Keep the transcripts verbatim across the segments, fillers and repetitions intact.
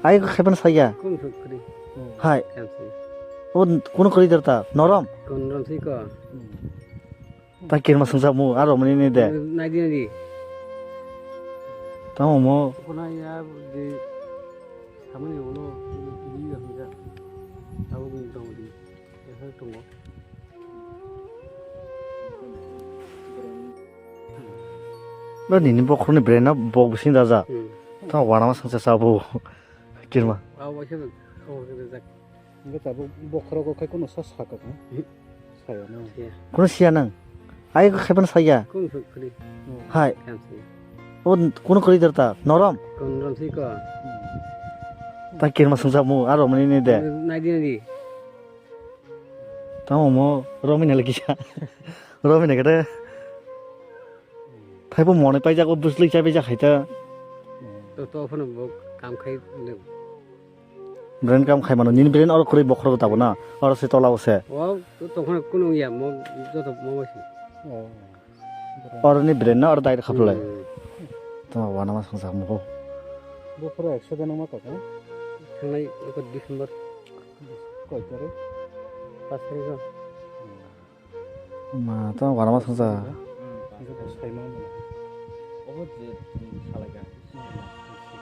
Ai khe khaiphano saya. Kung suk kri. Hai. Kamsi. O kuno kri darta norom. Kon rom si ko. Ta kirma sungsa mu aro mani ni de. Nai di nai di. Tamo mo. Kona ya de samani uno di ya sungsa. Tamo ni tong di. Ya sa tong. Ba nini bokhorni brain no bok bising daja. Hmm. Ta wanama sangsa sabo. Kirma. Aw waisa aw waisa jak. Hingke tabuk bokhorok khai kono sa sakha kha. Hmm. Saya no. Iya. Kono siya nang. Ai ko khaipan saya. Kung suk kri. Hai. Kamsi. O kono kri darta norom. Kon rom si ko. Ta kirma sungsa mu aro mani ni de. Nai di nai di. Tamo mo romina lagi sa. Romina kata. Thaibo mone paijak o bwsli chai paijak hai ta. To to phano bo kam khai le. Brain kam khai mano nini brain oro kwrwi bokhorok tabo na oro se tola o se. O to to phano kunu ya mo joto mo si. Oro ni brain na oro direct khaplai. Hmm. To wana ma sangsa mo. Bokhorok ekso jana ma kaka. Thangnai eko December. Koi tarik? Pas tarik o. Ma to wana ma sangsa.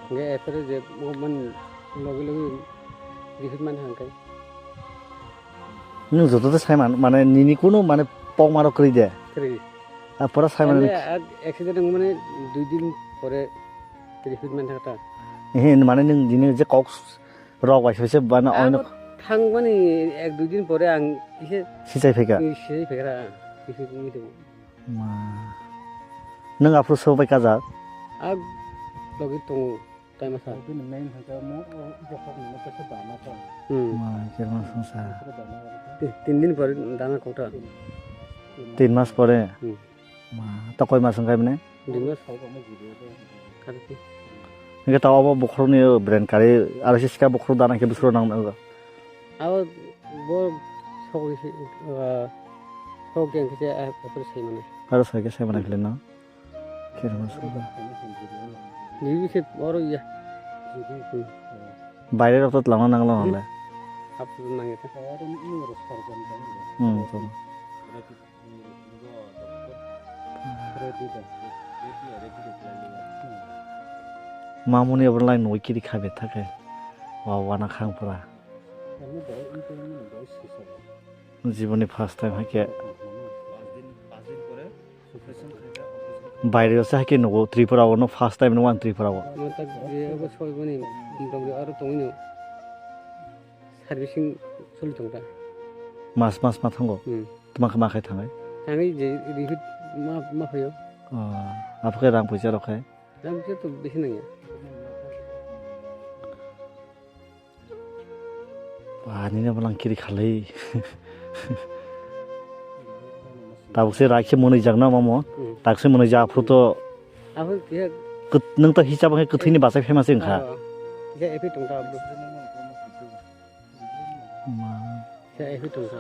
Hingke epere je bo man logi logi rihit man hangkai. Nwng joto de sai man, mane nini kunu mane pokma rok kwrwi de. Kwrwi. A pura sai man. Ande a accident wngmani dui din pore rihit man thangta. Ehe, mane nwng jini je kok rok bai se bana oino. Abo thangmani ek dui din pore ang ise sichai phaikha. Sichai phaikha. Ise wngwi tongo. Ma. Nwng aphuru sobai kajak? A logi tongo, tai masa. Bini main hwnkhe mo, o bokhok ni mo kaisa dana tong. Hmm. Ma, khe ma songsa. Ti-, tin din pore dana kokta. Tin mas pore? Hmm. Ma, to koi mas wngkha bini? Dui mas. Kati. Hingke ta obo bokhorokni brain kari, aro se sika bokhorok dana khe bwswk nang nang. Abo bo sogwi se, ah, sogwi ang khe se, ah, abo sai mane. Aro sai khe sai mane khle no. Khe rwma songsa. Ni bise oro ya. Baire rok to twlangna nangla nangla. Hap nang ya. Hmm, to. Mamuni obo lai nugui kiri kha betha khe. Wa wana khang pura. Jiboni first time hai khe. Baire se hai khe nugo Tripura o no first time no ang Tripura o. Mo tak je obo soi boni dogri aro tongino. Servicing choli tong ta. Mas mas ma thango. Hmm. Tuma khe ma khai thangai? Thangwi je rihit ma, ma phaio. Oh, abo khe rang puisa rok khai? Rang puisa to bisi nangya. Ba, nini bo lang kiri khalai. Tabuk se rai khe mwnwi jak na mamo. Hmm. Tak se mwnwi jak phuru to. Abo khe kut-, nwng to hisab khe kwthwini bachai phaima se wngkha. Oh, khe ephi tong ta abo. Ma. Khe ephi tong ta.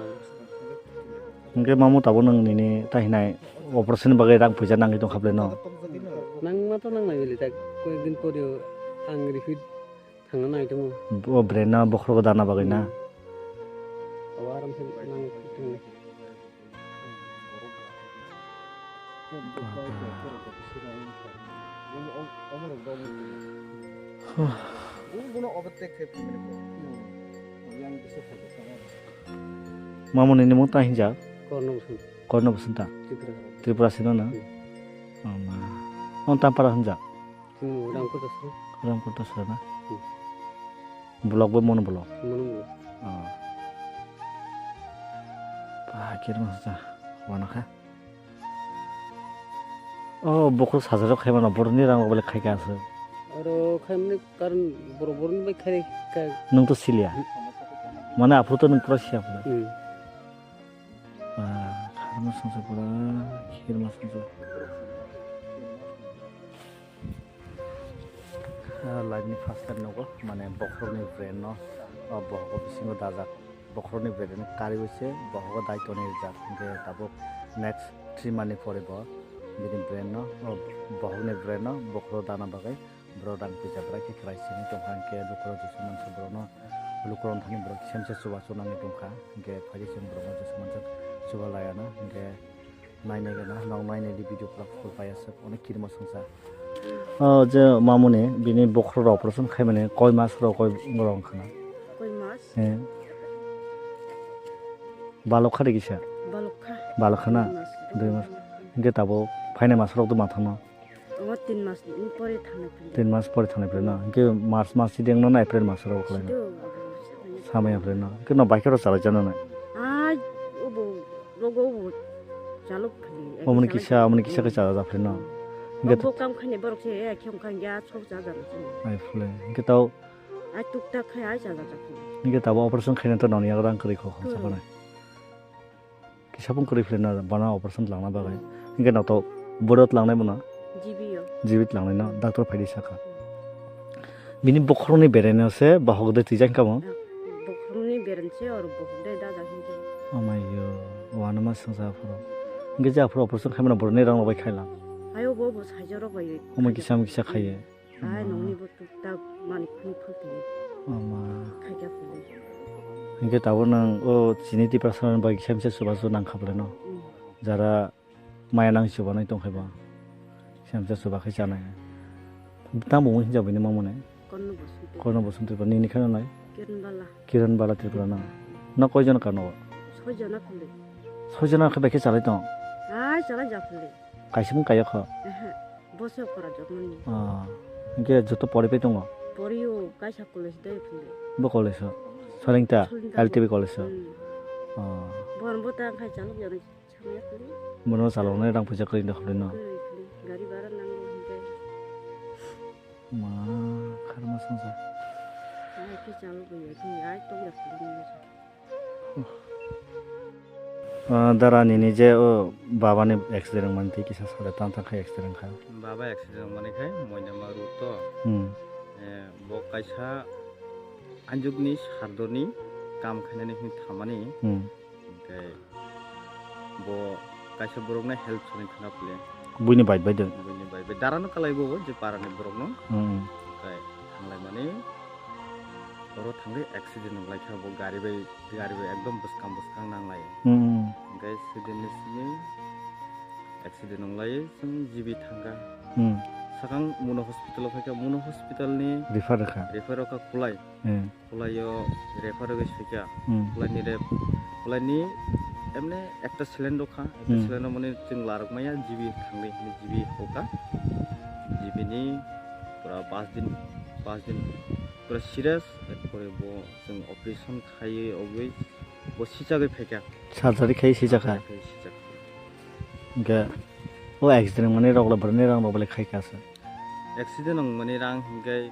Hingke mamo tabuk nwng nini ta hinai operation bagwi rang puisa nangwi tong kha bwle no? Nangma to nangnai bwle ta, koyek din pore ang rihit thangna nai tongo. Bo brain na bokhorok dana bagwi na? Hmm. Abo aram khe nang tongo. Mamo nini mung ta hinjak? Korno Bosonta. Korno Bosonta? Tripura. Tripura sino na? Hmm. Oh, ma. Oh, Tampara hinjak? Hmm, Ramkota sino. Ramkota sino na? Hmm. Block bo Mono block? Mono block. Oh. Ba, khe rwma sa, wana kha. Oh, bokhorok sajak rok khai mano, borokni rang rok belai khai kha aswk. Oro khai mani karon borok borokni bai khai ka. Nwng to siliya. Hmm. Mane aphuru to nwng pura siya aphuru. Hmm. Ah, kharma songsa pura, khirma songsa. Ah, life ni first time nogo, mane bokhorokni brain no, oh, bokhorok bisingo dajak. Bokhorokni brain kariwi se bokhorok dai tonwi rijak. Hingke tabuk next three month ni pore bo bini brain no, o bokhokni brain no bokhoro dana bagwi Borok rang puisa bwrwi khe kwrai simi tongkha, hwnkhe lukurok Jisu mansa borokno, lukurok thani borok kisa misa chubachu nangwi tongkha, hwnkhe phaidi chwng borokno Jisu mansa chuba laiano, hwnkhe nainai gana, nok nainai di video pura full paiya swk, onek kirima swngsa. O je mamuni bini bokhorok operation khaimani koi mas rok koi borok wngkhana? Koi mas? He. Balok kha de kisa? Balok kha. Balok kha na? Dui mas. Dui mas. Hwnkhe tabuk phainai mas rok do ma thangno? Omo tin mas ni pore thangna phili. Tin mas pore thangna phili na. Hwnkhe March mas sideng no na April mas rok khlai na. Sido abo samaya phili na. Hwnkhe no baikhe ro chalai jana na. Ai, obo, rogo obo chalok phili. Omoni kisa, omoni kisa khe chala ja phili na. Hwnkhe bo kam khaini borok se, eh, khe wngkha ya chok cha jana chini. Ai phili. Hwnkhe tao. Ai tuk tak khai ai chala ja phili. Hwnkhe tabo operation khaina to noni yagra ang kwrwi kho kho. Kwrwi. Sakha nai. Kisa phung kwrwi philai na bana operation twlangna bagwi. Hwnkhe no to bodo twlangnai bono? G B o. G B twlangnai no, doctor phaidi sakha. Bini bokhorokni bereno se bahok de twijak kamo? Bokhorokni beren se oro bokhok de dajak hinkhe. Amai yo, wano ma swngsa aphuru. Hwnkhe je aphuru operation khaimano boroni rang rok bai khaila. Ayo bo bo saijak rok bai. Omo kisa kisa khaiye. Hai nongni bo tuk tak mani khuni phultini. Ama. Khaikha phulwi. Hingke tabuk nang o chini tiprasa bai kisa misa chubachu nangkha bwlai no. Mm. Jara maya nang chubanai tongkhai ba. Kisa misa chuba khai chanai. Tamo mung hinjak bini mamone. Korno Bosonti. Korno Bosonti ba nini khana nai. Kiran Bala. Kiran Bala Tripura na. No koi jona kano? Soi jona phulwi. Soi jona khe bai khe chalai tong? Hai chalai ja phulwi. Kaisa mung kaya kho. Ehe. Boso kora jokmani. Ah, hingke joto pori pai tongo? Pori o, kaisa college dai phunde. Bo college o? Solingta? Solingta. L T B college o? Hmm. Ah. Bon bo ta khai chalok jani samya phunde. Bono chaloknai rang puisa kwrwi da khulai no? Kwrwi phunde. Gari bara nango hingke. Ma, kharma songsa. Ai, khe chalok ya, khe ai tong ya phunde. Ah, dara nini je o baba ni accident wngmani tei kisa sade tang tang khai accident wngkha. Baba accident wngmani khai moina ma rw to. Hmm. Eh, bo kaisa anjukni sardoni kam khainani hwnwi thamani. Hmm. Hwnkhe bo kaisa borokno help sanai khna phle. Buini bai bai de. Buini bai bai. Dara no kalai bo je para ni borok no. Hmm. Hwnkhe thanglai mani oro thangwi accident wng lai kha bo gari bai. Gari bai ekdom bwskang bwskang nang lai. Hmm. Hingke sidin ni simi accident wng lai, chwng G B thangkha. Hmm. Sakang Muno hospital o phaikha, Muno hospital ni refer rwkha. Refer rwkha Kulai. Hmm. Kulai o refer rwgwi soikha. Hmm. Kulai ni rep-, Kulai ni emne ekta cylinder rwkha, ekta hmm cylinder mani chwng larok maya G B thangwi hwnwi G B hoka. G B ni pura pas din, pas din pura serious, ekpore bo chwng operation khaiwi ogwi bo sichagwi phaikha. Surgery khai sijakha. Surgery khai sijak. Hingke o accident wngmani rok le boroni rang rok bole khai kha se. Accident wngmani rang hingke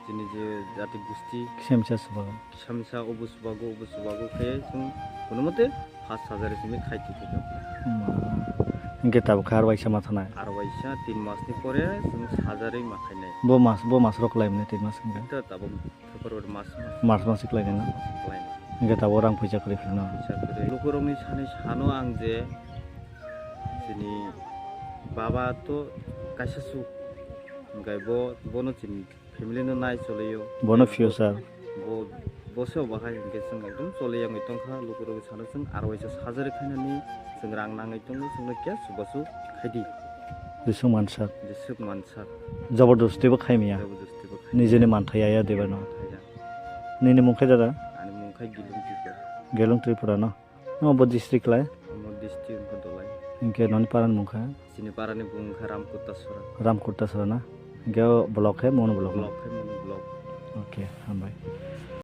chini je jati gusti. Kisa misa subago. Kisa misa obo subago, obo subago khe chwng kono mote pas surgery simi khai tongkha. Hmm. Hingke tabuk khe aro waisa ma thanai. Aro waisa tin mas ni pore chwng surgery ma khainai. Bo mas, bo mas rok lai mani tin mas hingke. Tabuk February mas, mas. March mas se khlai nai na? Khlai nai. Hingke tabuk rang puisa kwrwi philno? Puisa kwrwi. Lukurokni sanwi sano ang je chini baba to kaisa suk. Hingke bo, bono chini family no nai choliyo. Bono future. Bo, bo se bahai hingke chwng ekdom choliya wngwi tongkha. Lukurokni sano chwng aro waisa surgery khainani chwng rang nangwi tongo. Chwngno kya chubachu khaidi. Jeswk mansak. Jeswk mansak. Jabardostwi bo khaimya. Jabardostwi bo khaimya. Nijeni manthai ya, ya deba no. Manthai ya. Nini mung khe dada? Ani mung khe Gelung Tripura. Gelung Tripura no? No bo district lai? Omo district wngkha Dolai. Hingke noni parani mung kha? Chini parani mung kha Ramkurtasora. Ramkurtasora na? Hingke o block khe Mon block no? Block khe Mon block. Okay, hambai.